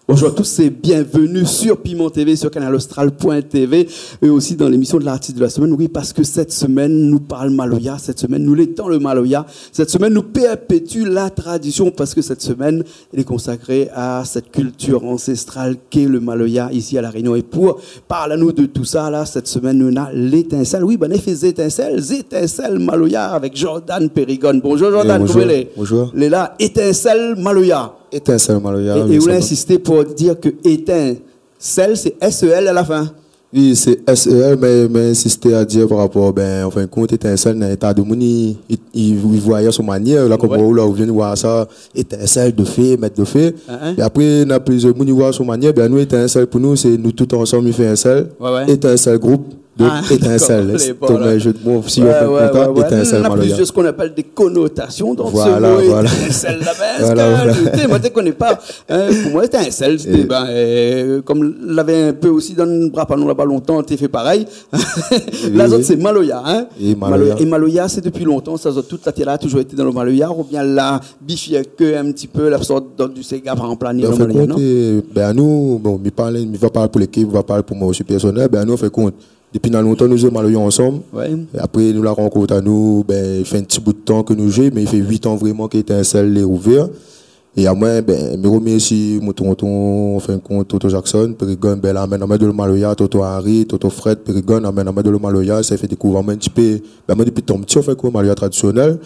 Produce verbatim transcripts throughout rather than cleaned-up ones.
Bonjour à tous et bienvenue sur Piment T V, sur canal austral point T V et aussi dans l'émission de l'artiste de la semaine. Oui, parce que cette semaine, nou parl maloya, cette semaine, nou lé dan le maloya, cette semaine, nou pèrpétu la tradition parce que cette semaine, elle est consacrée à cette culture ancestrale qu'est le maloya ici à La Réunion. Et pour parl anou de tout sa la, cette semaine, nou néna Létinsèl. Oui, bin, i fé Zétinsèl, Zétinsèl Maloya avec Jordan Périgone. Bonjour Jordan, koman i lé ? Bonjour. Lé la, Étinsèl Maloya. Étinsèl Maloya, é, oui, é ou la insisté pou dir ke étinsèl, sé S E L à la fin. Oui, sé S E L, mé, mé insisté a dir par rapor, bin, an fin de kont, étinsèl, néna in ta de moun i, i, i, i voi son manièr, la, konm ou la, ou vien voir sa, étinsèl, de fé, mèt de fé. Hein, hein. É apré, néna plizièr moun i voi son manièr, bin, nou, Étinsèl, pou nou, sé nou tout ansanm, i fé in sèl. Ouais, ouais. Étinsèl group. Donk, Étinsèl, sé in jeu de mots, si ou fé kontan, Étinsèl Maloya. Néna plizièr, sak i apèl dé konotasion dan se mo étinsèl la, bin, sé ke, ékout, moin, mi koné pa. Hein, pou moin, étinsèl, sété, bin, euh, konm lavé in pé osi dan bra pa nou laba lontan, té fé parèy. Oui, oui. La, zot, sé maloya, hein. É maloya. Maloya. É maloya, sé dopi lontan sa, zot, tout la tèr la, la touzour été dan le maloya, oubien la bifirké in ti pé, la sort dan du séga, par égzanp, la ni le maloya, non ? Bin, an fin de kont, euh, bin, nou, bon, mi parl, mi va parl pou lékip, mi va parl pou moin osi pèrsonèl, bin, nou, an fin de kont, dopi néna lontan, nou zoué maloya ansanm. Ouais. É apré, nou la rankont anou, bin, i fé in ti bout tan ke nou zoué, mé i fé uit an vréman ke Étinsèl lé ouvèr. É amoin, bin, mi remèrsi mon tonton, an fin de kont, tonton Jackson Périgone, bin, la amenn amoin dan le maloya, tonton Harry, tonton Fred Périgone, la amenn amoin dan le maloya, sa i fé dékouvèr amoin in ti pé, bin, moin, dopi tan pti, an fin de kont, maloya tradisionèl.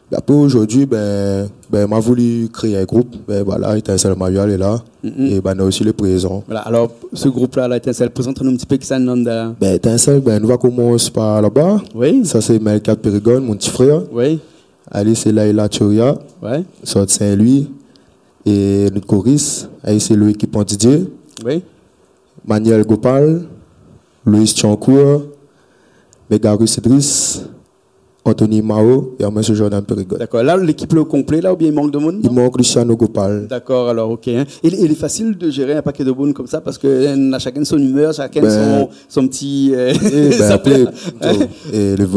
Bin, apré, zordi, bin, bin, ma voulu kréé in group, bin, voilà, Étinsèl Maloya lé la. Mm. É bin, nou osi lé prézan. Voilà, alor, se group-la, la, Étinsèl, prézant anou in ti pé kisa néna dan... Bin, Étinsèl, bin, nou va komans par laba. Oui. Sa, sé Melkat Périgone, mon ti frèr. Oui. Ali, sé Laila Thuria. Ouais. Sort Saint-Louis. É nout korist, ali, sé Loïc Kipandidier. Oui. Manuel Gopal, Loïs Tiancour, Mégarus Idriss, Anthony Mao, é amoin, sé Jordan Périgone. Dakor. La, lékip lé o konplé, la, oubien i mank de moun, non ? I mank Luciano Gopal. Dakor, alor, OK, hein. É, é lé fasil de zéré in pakèt de moun konmsa, parske, euh, na shakinn son imèr, shakinn son, son ti, euh, bin, apré, euh, le,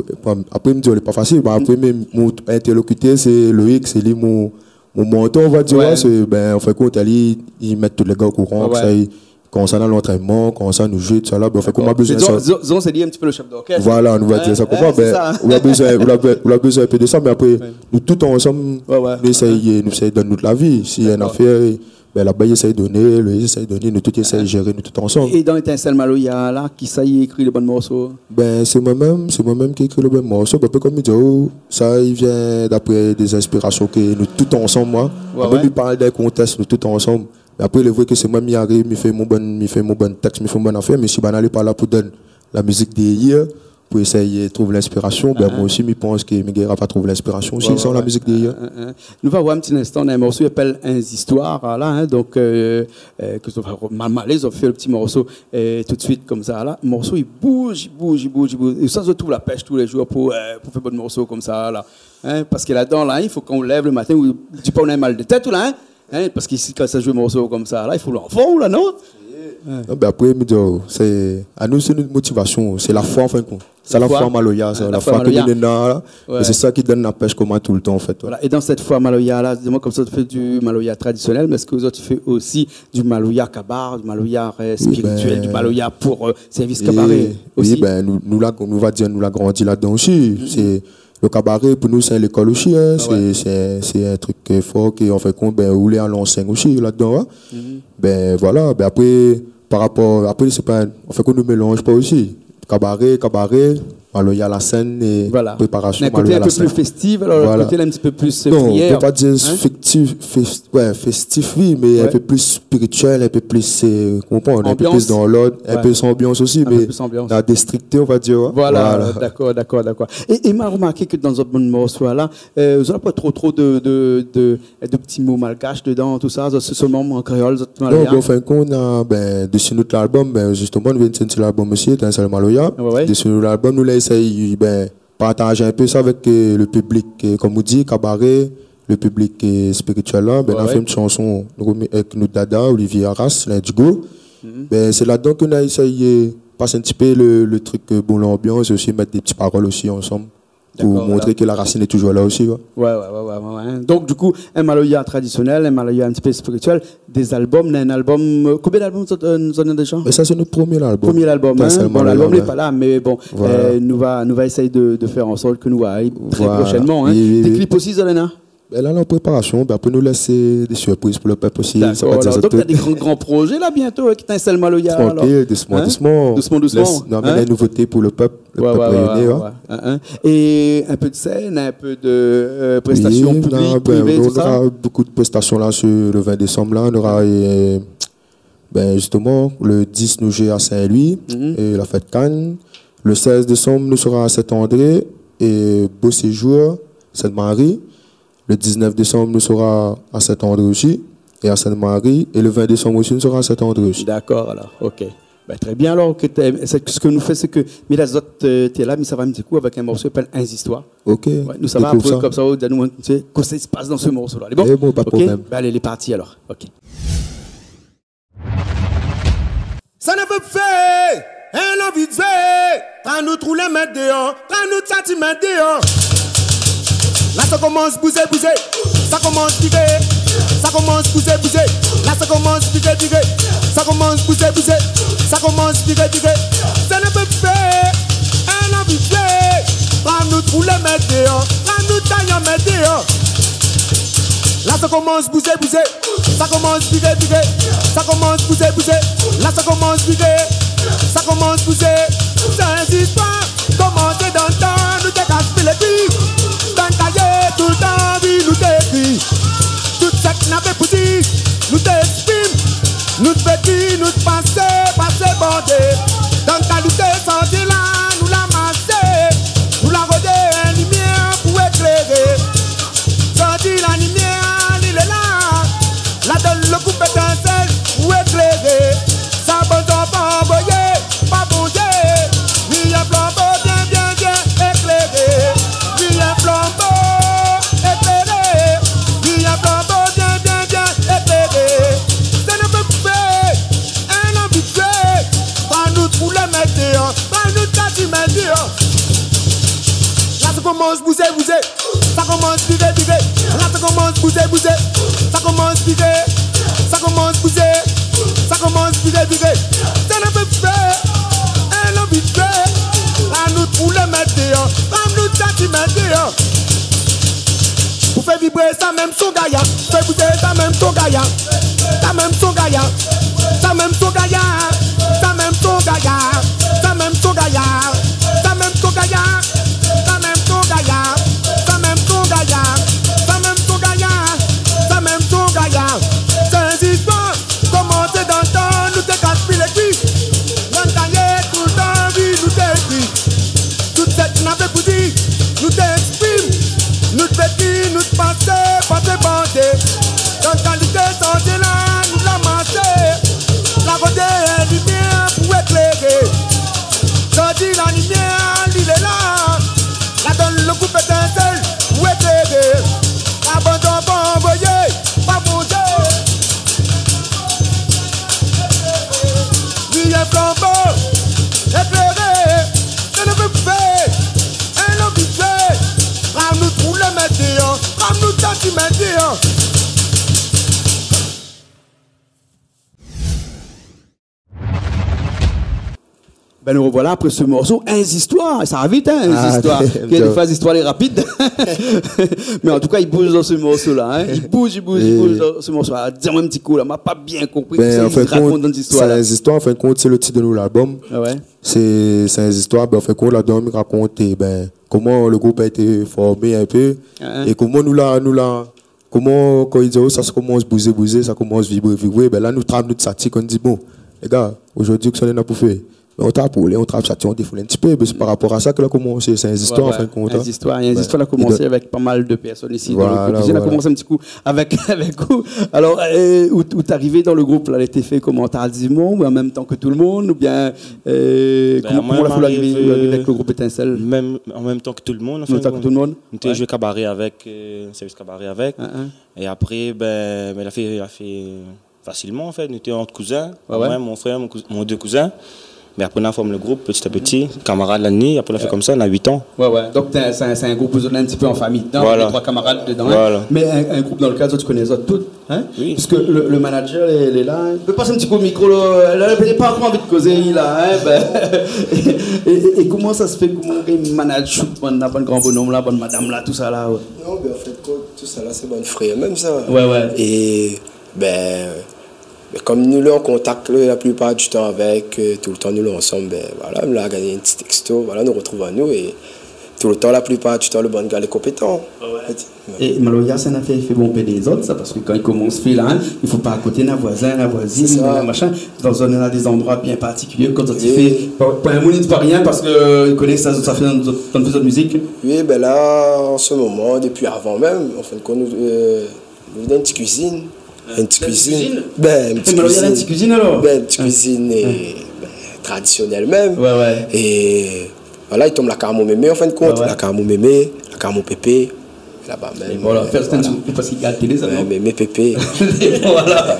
apré, mi di, lé pa fasil, mé apré, mé mon intèrlokitèr, sé Loïc, sé li mon, mon mantor, on va dir, ouais, sé, bin, an fin de kont, li, li mèt tout lé gars o kouran, ouais, sa, li, kan sa néna lantrènman, kan sa nou zoué, tousala, bin, an fin de kont, ma bezoin sa. Dizon, dizon, sé li in ti pé le chef d'orchestre. Voilà, nou va dir sa konmsa, bin, ou la bezoin, ou la be-, ou la bezoin in pé de sa, mé apré, nou tout ansanm, nou éséy, nou éséy donn nout lavi. Si néna in afèr, bin, laba, li éséy doné, li éséy doné, nou tout éséy zéré, nou tout ansanm. É dan Étinsèl Maloya la, kisa i ékri le bann morso ? Bin, sé moin mèm, sé moin mèm ki ékri le bann morso. Bin, in pé konm mi di, oh, sa, i vien d'apré dé inspirasion ke nou tout ansanm, moin. Ouais, ouais. Mèm, mi parl d'in kontèks, nou tout ansanm. Mé apré, lé vré ke sé moin, mi ariv, mi fé mon bann, mi fé mon bann tèks, mi fé mon bann afèr, mé si banna lé pa la pou donn la mizik dèrièr, pou éséy trouv linspirasion, bin, moin osi, mi pans ke mi gingn pa trouv linspirasion osi san la mizik dèrièr. Ouais, ouais. Nou va voir in ti linstan, néna in morso i apèl In zistoir, la, hein, donk, euh, euh, ke zot va, ma-, malé, zot fé le ti morso, euh, tout suit konmsa, la. Morso, i bouz, i bouz, i bouz, i bouz. É sa, zot i trouv la pèsh tou lé zour pou, euh, pou fé bann morso konmsa, la. Hein, parske ladan, la, i fo kan ou lèv le matin, ou di pa ou néna mal de tèt, ou la, hein, Hein, parske isi, kan sa zoué morso konmsa, la, i fo lé an form, la, non ? Non, bin, apré, mi di, oh, sé, anou, sé nout motivasion, sé la foi, an fin de kont. Sé la foi maloya, sa, la foi ke nou néna, la. Ouais. É sé sa ki donn la pèsh konm toultan, an fèt, ouais. Voilà. É dan sèt foi maloya la, di amoin, konmsa, zot i fé du maloya tradisionèl, mé èske zot i fé osi du maloya kabar, du maloya, euh, spirituèl, du maloya pou, euh, sèrvis kabaré osi ? Oui, bin, nou, nou la, nou va dir, nou la grandi ladan osi. Sé Le kabaré, pou nou, sé lékol osi, hein. Ah ouais. Sé, sé, sé in trik, euh, for ke, an fin de kont, bin, ou lé a lansègn osi ladan, hein. Mhm. Bin, voilà. Bin, apré, par rapor, apré, sé pa, an fin de kont, nou mélanz pa osi. Kabaré, kabaré, alor, néna la sèn é préparasion, néna in koté in pé pli fèstif, alor, lot koté, la, in ti pé pli, euh, priyèr, hein. Non, on peut pas dire fèstif, fès-, ouais, fèstif, oui, mé in pé pli spirituèl, in pé pli, euh, ou konpran, in pé pli dan lord, in pé san anbians osi, mé dan la déstrikté, on va dire, hein. Voilà, dakor, dakor, dakor. É, é ma romarké ke dan zot bann morso la, euh, zot na pa tro, tro de, de, de, de ti mo malgash dedan, tousa, zot sé sèlman an kréol, zot maloya. Non, bon, an fin de kont, na, bin, dési nout lalbom, bin, zistoman, nou vien de sorti lalbom osi, Étinsèl Maloya. Ouais, ouais. Dési nout lalbom, nou la éséy, bin, partaz in pé sa avèk, euh, le piblik, euh, konm ou di, kabaré, le piblik, euh, spirituel la, ben, nou la fé in ti shanson, nou la mèt avèk nout dada, Olivier Arras, Lindigo. Ben, sé ladan ke nou la éséy, euh, pas in ti pé le, le trik, euh, bon, lanbians, é osi mèt dé ti parol osi ansanm pou montré ke la rasine lé toujour la osi, koi. Dakor, alor. Ouais, ouais, ouais, ouais, ouais, ouais. Donk, di kou, in maloya tradisionèl, in maloya in ti pé spirituèl, dé albom, néna in albom, euh, konbien albom zot, euh, zot néna déza ? É sa, sé nout promié albom. Promié albom, in ? Bon, lalbom lé pa la, mé bon, euh, nou va, nou va éséy de, de fèr an sort ke nou va alé trè proshènn, in. Voilà. Oui, oui, oui. Dé klip osi, zot néna ? Ben la, lé an préparasion, ben apré nou lès, euh, dé sirpriz pou le pèp osi. Dakor, alor. Donk, na dé gran, gran projé la, bientô, avèk Étincelle Maloya, alor. Trankil, dousman, dousman. Dousman, dousman. Lès, nou amèn in nouvoté pou le pèp, le pèp rényoné, in. Ouais, ouais, ouais. In, in. É in pé de sèn, in pé de, euh, prestasion piblik, privé, tousa ? Oui, nou nora, ben, nou nora bonpé de prestasion la, sir le vin désanm la. Nou nora, euh, ben, zistoman, le dis, nou zoué a Saint-Louis, é la fèt Cannes. Le sèz désanm, nou sera a Saint-André, é Beau Séjour, Sainte-Marie. Le diznèf désanm, nou sera a Saint-André osi, é a Sainte-Marie. É le vin désanm osi, nou sera a Saint-André osi. Dakor, alor, OK. Ben, trè bien, alor, ke té, sé, sak nou fé, sé ke, mé la, zot, euh, té la, mi sava in ti kou avèk in morso ki apèl In Zistoir. OK. Ouais, nou sava apré, konmsa, ou di anou, ou di kosa i spas dan se morso la. Lé bon ? Lé bon, pa de problèm. OK ? Ben, alé, lé parti, alor. OK. Sa nou vé fé, in lanvi de zoué, kan nou trou lé min déor, kan nou sati min déor. La sa komans bouzé, bouzé, sa komans viré, sa komans bouzé, bouzé, la sa komans viré, viré, sa komans bouzé, bouzé, sa komans viré, viré. Sa nou vé fé, in lanvi de zoué, kan nou trou lé min déor, kan nou tay min déor. La sa komans bouzé, bouzé, sa komans viré, viré, sa komans bouzé, bouzé, la sa komans viré, sa komans bouzé. Sé in zistoir, komansé dan tan, nou té kas pi lé pi. Dan kayé toultan vi nou té ékri. Tout sak navé pou di, nou té éksprim. Nou té véki, nou té pasé, pasé bandé. Dan kalité santi la, nou la masé. Nou la rodé in limièr pou ékléré. Sa di la limièr, li lé la. La donn lo group Étincelle pou ékléré. Sa bann zanfan anvoyé pa Bondié. Ni in flanbo bien, bien, bien ékléré. Ni in flanbo ékléré. Ni in flanbo bien, bien, bien ékléré. Sa nou vé fé, in lanvi de zoué. Kan nou trou lé min déor, kan nou sati min déor. La sa komans bouzé, bouzé. Sa komans viré, viré. La sa komans bouzé, bouzé. Sa komans viré. Sa komans bouzé. Sa komans viré, viré. Sa nou vé fé, in lanvi de zoué. Kan nou trou lé min déor, kan nou sati min déor. Pou fé vibré sa mèm son gayar. Fé bouzé sa mèm son gayar. Sa mèm son gayar. Sa mèm son gayar. Sa mèm son gayar. Sa mèm son gayar. Sa mèm son gayar. Sa mèm son gayar. Sa mèm son gayar. Sa mèm son gayar. Sa mèm son gayar. Sé in zistoir, komansé dan tan, nou té kas pi lé pi. Dan kayé toultan vi nou té ékri. Tout sak navé pou di, nou té éksprim. Nou té véki, nou té pasé, pasé bandé. Dan kalité santi la, nou la masé. La rodé in limièr pou ékléré. Sa di la limièr, li lé la. La donn lo group Étincelle pou ékléré. Sa bann zanfan anvoyé pa Bondié. Ni in flanbo ékléré. Sa nou vé fé, in lanvi de zoué. Kan nou trou lé min déor, kan nou sati min déor. Ben, nou rovoila apré se morso, In Zistoir. Sa va vit, in, In Zistoir. Ah, bien. Kèlkefoi zistoir lé rapid. Mé an tou ka, i bouz dan se morso la, in. I bouz, i bouz, i bouz dan se morso la. Di amoin in ti kou la, ma pa bien konpri kosa i rakont dan zistoir la. Ben, an fin d'kont, sé In Zistoir, an fin d'kont, sé le tit de nout albom. Ah ouais. Sé, sé In Zistoir, ben, an fin d'kont, ladan, i rakont, é ben, koman le group la été formé in pé, é koman nou la, nou la, koman, kan i di, oh, sa, sa komans bouzé, bouzé, sa komans vibré, vibré, ben la, nou trap nout sati, kan i di, bon, lé gars, zordi, kosa nou néna pou fé ? Mé on trap roulé, on trap sati, on défoul in ti pé, mé sé par rapor a sa ke la komansé, sé in zistoir, an fin de kont, in. Zistoir, in zistoir la komansé avèk pa mal de pèrsone isi dan le group. Voilà. La komansé in ti kou avèk, avèk ou. Alor, euh, ou, ou t'es arivé dan le group la, lété fé koman, tardivman, ou an mèm tan ke tout le moun, oubien, euh, koman, koman la fé arivé, arivé avèk le group Étincelle ? Mèm an mèm tan ke tout le moun, an fin de kont. An mèm tan ke tout le moun ? Nou té zoué kabaré avèk, euh, sèrvis kabaré avèk. É apré, bin, bin, la fé, la fé fasilman, an fèt. Nou té ant kouzin. Moin, mon frèr, mon kou-, mon dé kouzin. Mé apré, nou la form le group, pti a pti, kamarad la ni, apré, nou la fé konmsa, nou na uit an. Donk, sé in, sé in, sé in group ousa ou lé in ti pé an famiy dedan, lé troi kamarad dedan, in. Mé in, in group dan lekèl zot i koné azot tout, in. Piske le, le manager lé, lé la, in. Ou pé pas in ti kou mikro la, la, la, la pa ankor anvi kozé la, in, bin. É, é, é koman sa sé fé, koman ou manaz tout bann la, bann gran bonom la, bann madam la, tousa la, ouais. Non, bin, an fèt, koi, tousa la, sé bann frèr mèm sa. É Bin, bin, kom nou lé an kontak la, la plipar di tan avèk, euh, toultan nou lé ansanm, bin, voilà, nou la gingn in ti texto, voilà, nou rotrouv anou é toultan, la plipar di tan, le bann gars lé konpétan. É maloya, sé in nafèr i fé bonpé dé zot, sa, parske kan i komans fé la, in, i fo pa akoté, na voizin, na voizine, na machin. Dan zot, na dé zandroi bien partikilié, kan zot i fé, pa, pa in moun i di pa rien, parske, euh, i koné sa, sa fé dan zot, dan zot mizik. Oui, bin la, an se moman, dopi avan mèm, an fin de kont, nou, euh, Nou dan in ti kuizine. In ti kuizine. Bin, in ti kuizine. Maloya na in ti kuizine, alor ? Bin, in ti kuizine, euh, bin, tradisionèl mèm. É voilà, i tonm la kaz mon mémé, an fin de kont. La kaz mon mémé, la kaz mon pépé, laba mèm. Voilà, fé in ti kou parske i gard télé, sa, non ? Mémé, pépé. Voilà.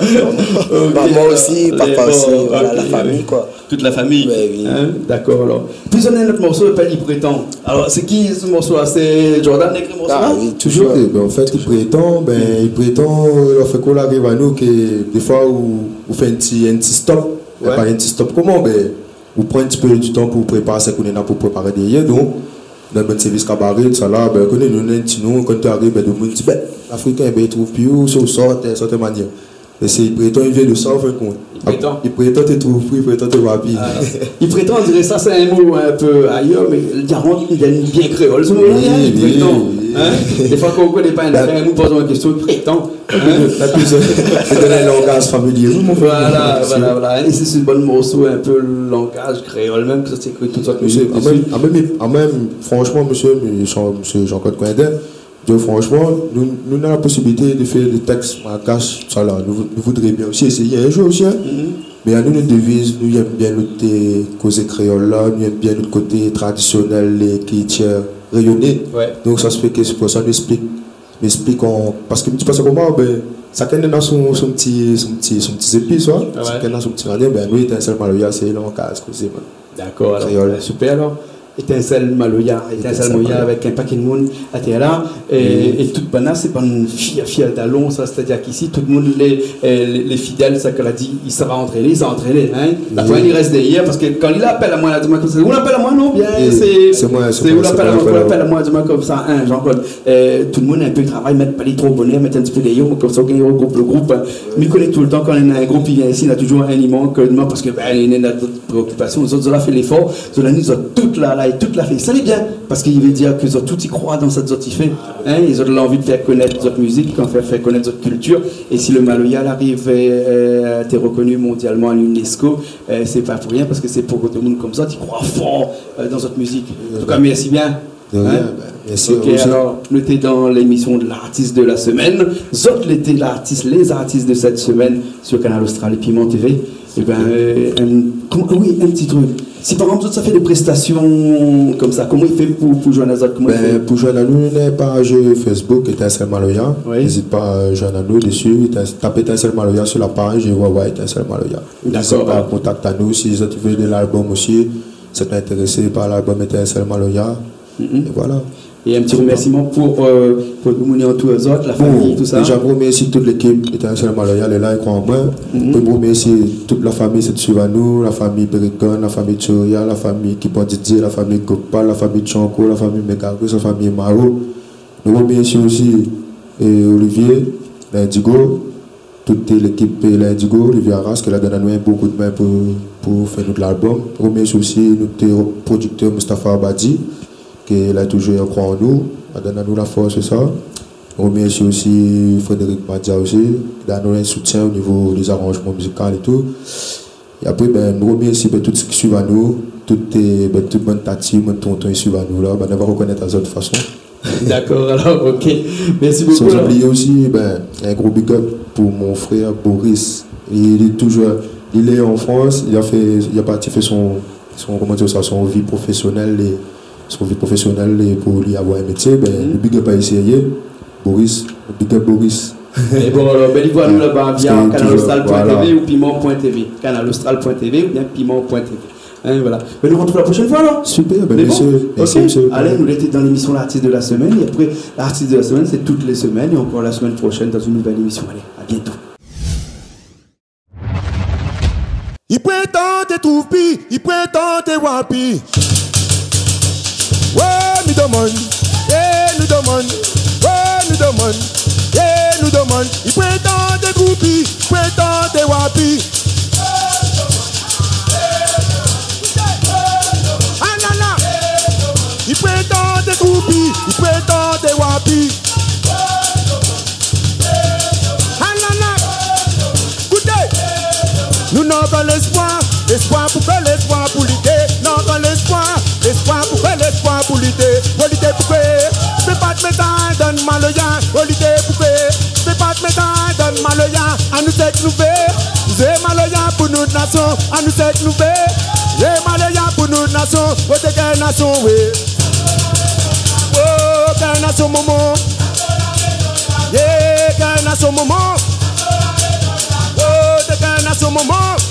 Momon osi, papa osi, voilà, la famiy, koi. Tout la famiy. Bin oui. In, dakor, alor. Pi zot néna in ot morso i apèl I prétan. Alor, sé ki se morso la ? Sé Jordan la ékri morso la ? Ah oui, toujour. Toujour. É bin, an fèt, I prétan, bin, I prétan, euh, la fé koi, la ariv anou ke défoi ou, ou fé in ti, in ti stop. Mé pa in ti stop koman, bin, ou pran in ti pé di tan pou prépar sak ou néna pou préparé dèrièr. Donk, dan bann sèrvis kabaré, tousa la, bin, koné nou néna in ti non, kan ou ariv, bin, domoun i di, bin, Lafrikin, bin, i trouv pi ou, sé ou sort, euh, sort manièr. Mé sé I prétan, i vien de sa, an fin de kont. I prétan. I prétan té trouv pri, I prétan té va pi. Ah, I prétan, on diré sa sé in mo in pé ayèr, mé li rant, li vien bien kréol, se mo-la, in, I prétan. Oui, oui. In ? Défoi, kan ou koné pa in nafèr, ou poz in késtion, I prétan. In ? La, pi sé, sé dan le langaz familié, oui, mon frèr. Voilà, voilà, voilà. É sé, sé in bon morso, in pé langaz kréol mèm, ke sa sé ékri tout sort de mizik dési. An mèm, an mèm, an mèm, fransman, mésyé, mésyé Jean-Claude Coindin, Donk, fransman, nou, nou néna la posibilité de fé dé tèks malgash, tousa la. Nou, nou voudré bien osi éséyé in zour osi, in. Mé anou, nout deviz, nou yèm bien nout, euh, kozé kréol la, nou yèm bien nout koté tradisionèl, lékritir rényoné. Donk, sa sé fé ke sé pou sa nou ésplik, nou ésplik an, parske nou di pa sa koman, bin, shakinn néna son, son ti, son ti, son ti zépis, koi. Shakinn néna son ti manièr, bin, nou, Étincelle Maloya, sé langaz kozé, bin. Dakor, alor, kréol. Super, alor. Étincelle Maloya, Étincelle Maloya, avèk in pakèt moun atèr la. É, é tout bann-la, sé bann fièr, fièr dalon, sa, sétadir k'isi, tout moun, lé, euh, lé, lé fidèl, sak la di, i sava antréné, i sa antréné, in. La poin i rès dèrièr, parske kan li apèl amoin, la di amoin konmsa, ou la apèl amoin, non ? Bien, sé, sé moin, sé ou la apèl amoin, ou la apèl amoin, di amoin konmsa, in, Jean-Claude, euh, tout moun in pé travay, mèt pa li tro bonèr, mèt in ti pé dèrièr, konmsa, ou gingn regroup le group, in. Mi koné toultan, kan néna in group i vien isi, néna toujour inn i mank, euh, non, parske, bin, néna dot préokipasion, zot, zot la fé léfor, zot la ni zot tout la, la, é tout la fé. Sa lé bien, parske i vé dir ke zot tout i kroi dan sak zot i fé, in, é zot la anvi de fé konèt zot mizik, kan fé, fé konèt zot kiltir. É si le maloya la ariv, euh, été rekoni mondialman a l'UNESCO, euh, sé pa pou rien, parske sé pou demoun konmsa i kroi for, euh, dan zot mizik. An tou ka, mèrsi bien. De rien, bin, mèrsi a ou osi. Ok, alor, nou té dan lémision de l'artiste de la semaine. Zot lété l'artiste, les artistes de cette semaine sur Kanal Austral é Piment TV. É bin, euh, in, koman, oui, in ti trik. Si par égzanp zot sa fé dé prestasion konmsa, koman i fé pou, pou zoinn azot ? Koman i fé ? Bin, pou zoinn anou, nou néna paj Facebook Étincelle Maloya. Oui. Ézit pa, euh, zoinn anou dési. Étin-, tap Étincelle Maloya sur la paj é ou va oir Étincelle Maloya. Dakor. Ézit pa kontakt anou si zot i vé de lalbom osi. Si zot lé intérésé par lalbom Étincelle Maloya, é voilà. É in ti remèrsiman pou, euh, pou demoun i antour azot, la famiy, tousa. Bon, déza, mi remèrsi tout lékip Étincelle Maloya, lé la, i kroi an moin. Mi remèrsi tout la famiy, sak i suiv anou, la famiy Périgone, la famiy Tchoria, la famiy Kipan Didier, la famiy Gopal, la famiy Tchanko, la famiy Mégarus, la famiy Mao. Nou remèrsi osi, euh, Olivier, Indigo, tout lékip L'Indigo, Olivier Arras, ke la donn anou in bon koudmin pou, pou fé nout lalbom. Remèrsi osi nout prodiktèr Mustapha Abadi, ke la toujour i kroi an nou, la donn anou la fors, sé sa. Remèrsi osi Frédéric Madia osi, ki donn anou in soutien o nivo dé zaranjman mizikal é tou. É apré, bin, nou romèrsi, bin, tout sak i suiv anou, tout, é, bin, tout bann tati, bann tonton i suiv anou la, bin, nou va rokonèt azot de tout fason. Dakor, alor, OK. Mèrsi bokou, alor. San oublié osi, bin, in gro big up pou mon frèr Boris. Li lé toujour, li lé an Frans, li la fé, li la parti fé son, son, koman dir sa, son vi profésionèl, é son vi profésionèl, é pou li avoir in métié, bin, le big up a li, sérié. Boris, big up Boris. É bon, alor, bin, li voi anou laba via Kanal Austral point T V ou Piment point T V. Kanal Austral point T V oubien Piment point T V. Hein, voilà. Bin, nou artrouv la proshèn foi, alor. Super, bin, mèrsi, mèrsi, OK. Alé, nou lété dan lémisyon L'artiste de la semaine. É apré, l'artiste de la semaine, sé tout lé semèn. É ankor la semèn proshèn dan in nouvèl émisyon. Alé, à bientôt. I prétan té trouv pi, i prétan té oir pi. Wé, nou domann, é nou domann, wé, nou domann, é nou domann. I prétan té trouv pi, i prétan té oir pi. Ah la la. I prétan té trouv pi, i prétan té oir pi. Alala. Kouté. Nou, nou ankor léspoir, léspoir pou fé, léspoir pou lité. Nou ankor léspoir, léspoir pou fé, léspoir pou lité. Pou lité pou fé. Fé pa de méta dan maloya. Pou lité pou fé. Fé pa de méta dan maloya. Anou sé ke nou vé. Zé maloya pou nout nasyon. Anou sé ke nou vé. Zé maloya pou nout nasyon. Koté kèl nasyon, wé. Oh, kèl nasyon momon. Yeah, kèl nasyon momon. Oh, té kèl nasyon momon.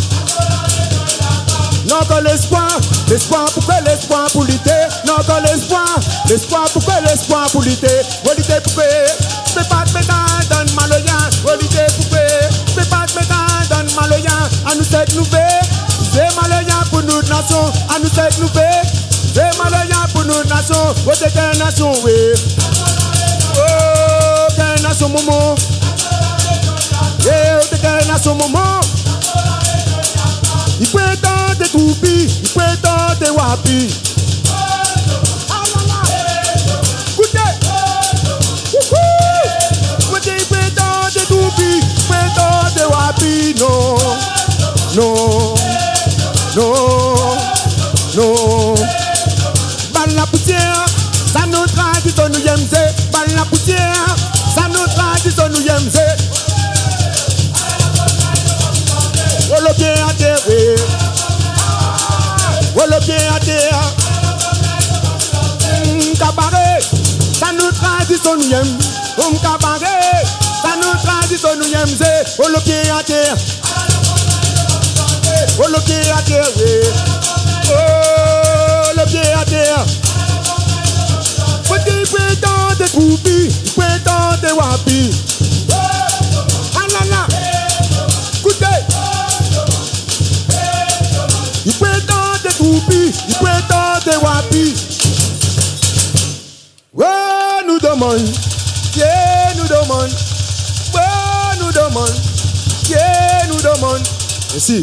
Nou ankor léspoir, léspoir pou fé, léspoir pou lité. Nou ankor léspoir, léspoir pou fé, léspoir pou lité. Pou lité pou fé. Fé pa de méta dan maloya. Pou lité pou fé. Fé pa de méta dan maloya. Anou sé ke nou vé. Zé maloya pou nout nasyon. Anou sé ke nou vé. Zé maloya pou nout nasyon. Koté kèl nasyon, wé. Oh, kèl nasyon momon. Yeah, koté kèl nasyon momon. I prétan té trouv pi, i prétan té oir pi. Kouté. Wouhou. Koté i prétan té trouv pi, i prétan té oir pi. Non. Non. Non. Non. Bal la pousièr, sa nou tradisyon nou yèm zé. Bal la pousièr, sa nou tradisyon nou yèm zé. Wolo pié atèr, wé. Wolo pié atèr. Mm, kabaré, sa nou tradisyon nou yèm. Mm, kabaré, sa nou tradisyon nou yèm zé. Wolo pié atèr. Wolo pié atèr, wé. Wolo pié atèr. Koté i prétan té trouv pi, i prétan té oir pi. Alala. Kouté. I prétan té trouv pi, i prétan té oir pi. Wé, nou domann. Yeah, nou domann. Wé, nou domann. Yeah, nou domann. Mèrsi.